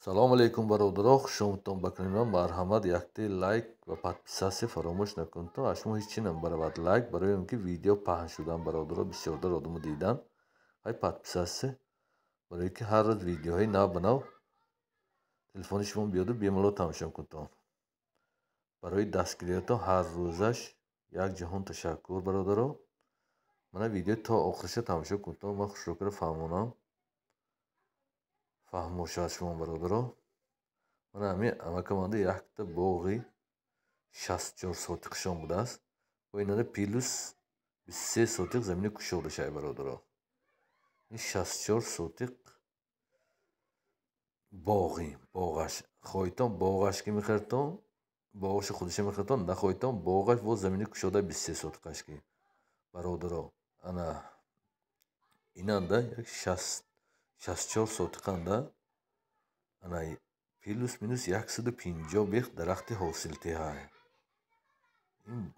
Салом алейкум, бародаро, хушомадтон ба каналам. Марҳамат, якте лайк ва подписаться фаромӯш накунтон. Аз шумо ҳеҷ чи намебаравад. Лайк барои он ки видео паҳн шудан, бародаро, бисёртар одамо дидан. Ҳай подписаться барое ки ҳар рӯз видеоҳои нав ба нав телефони шумо биёду бемалол тамошо кунтон. Барои дастгириятон ҳар рӯзаш як ҷаҳон ташаккур, бародаро. Мана видео то охириша тамошо кунтон, ман хушрӯкаро фаҳмонам. Фаҳмо шавад шумо, бародаро. Мана ҳамин амакамонда якта боғи 64 сотиқшон будааст. Бо инада плюс 23 сотиқ замини кушода шай, бародаро. Ин 64 сотиқ боғи, боғаш. Хоҳитон боғаш ки мехаритон, боғаши худиша мехаритон, нахоҳитон боғаш бо замини кушода 23 сотиқаш ки. Бародаро, ана инанда як 64 сотиқанда ана плюс минус 150 бех дарахти ҳосилтеҳай. Ин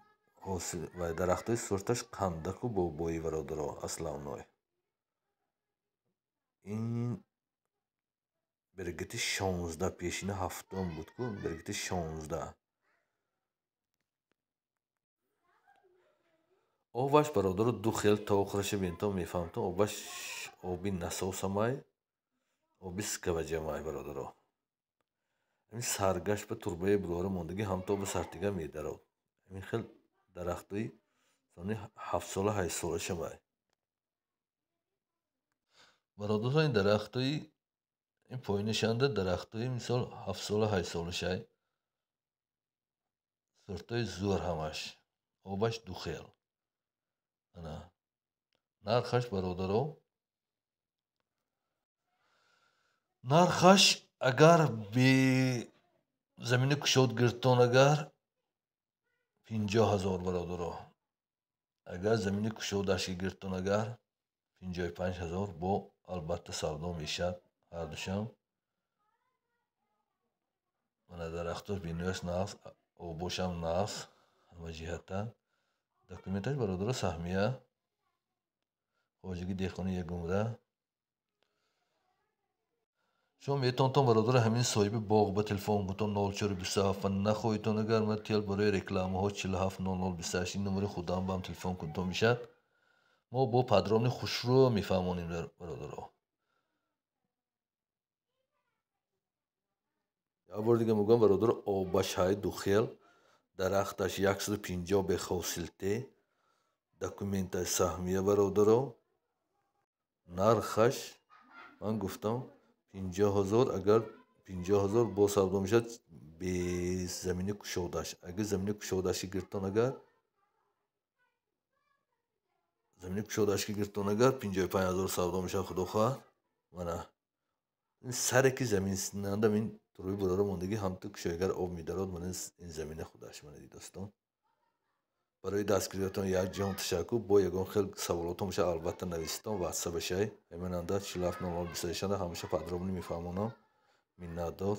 ҳосил ва дарахтҳои сорташ қандаку бобоӣ, бародаро, аславной. Ин бригети 16, пешина ҳафтум буд ку, бригети 16. Обаш, бародаро, ду хел то охираша бинтон мефаҳмтон. Обаш оби насосамай, оби скаваҷамай, бародаро. Ҳамин саргашт ба турбаи булора мондагӣ ҳамто ба сартига медарод. Ҳамин хел дарахтҳои сони 7 сола, 8 сола шамай. Бародаро, ин дарахтҳои ин поинашанда дарахтҳои мисол 7 сола, 8 сола шай. Сортҳои зӯр ҳамаш. Обаш ду хел. Ана нархаш, бародаро, нархаш агар бе замини кушод гиртон агар 50 ҳазор, бародаро. Агар замини кушодаш гиртон агар 55 ҳазор, бо албатта савдо мешавад ҳардушам. Мана дарахтош бинояш нағз, обошам нағз, ҳама ҷиҳата. Документаш, бародаро, саҳмия, хоҷагии деҳқони ягумра. Шумо метавонтон, бародаро, ҳамин соҳиби боғ ба телефон кунтон 0427 ва нахоҳитон агар ман тел барои рекламаҳо 470028 ин номери худам ба ҳам телефон кунтон мешавад. Мо бо подробно хушрӯ мефаҳмонем, бародаро. Як бори дига мегӯям, бародаро, обаш ҳай ду хел, дарахташ 150 бех ҳосилте, документаш саҳмия, бародаро. Нархаш ман гуфтам 50 ҳазор, агар 50 ҳазор бо савдо мешавад бе замини кушодаш. Агар замини кушодаш гиртон агар замини кушодаш гиртон агар 55 ҳазор савдо мешавад, худо хоҳад. Мана ин саре ки замин нанда ин турби булора мондагӣ ҳамту кушоягар об медарод. Мана ин замина худаш, мана дидостон. Барои дастгириятон як ҷаҳон ташаккур. Бо ягон хел саволотон бошад, албатта нависитон, ватсап бошай. Ҳаминанда 470028 ҳамеша подробно мефаҳмонам. Миннатдор.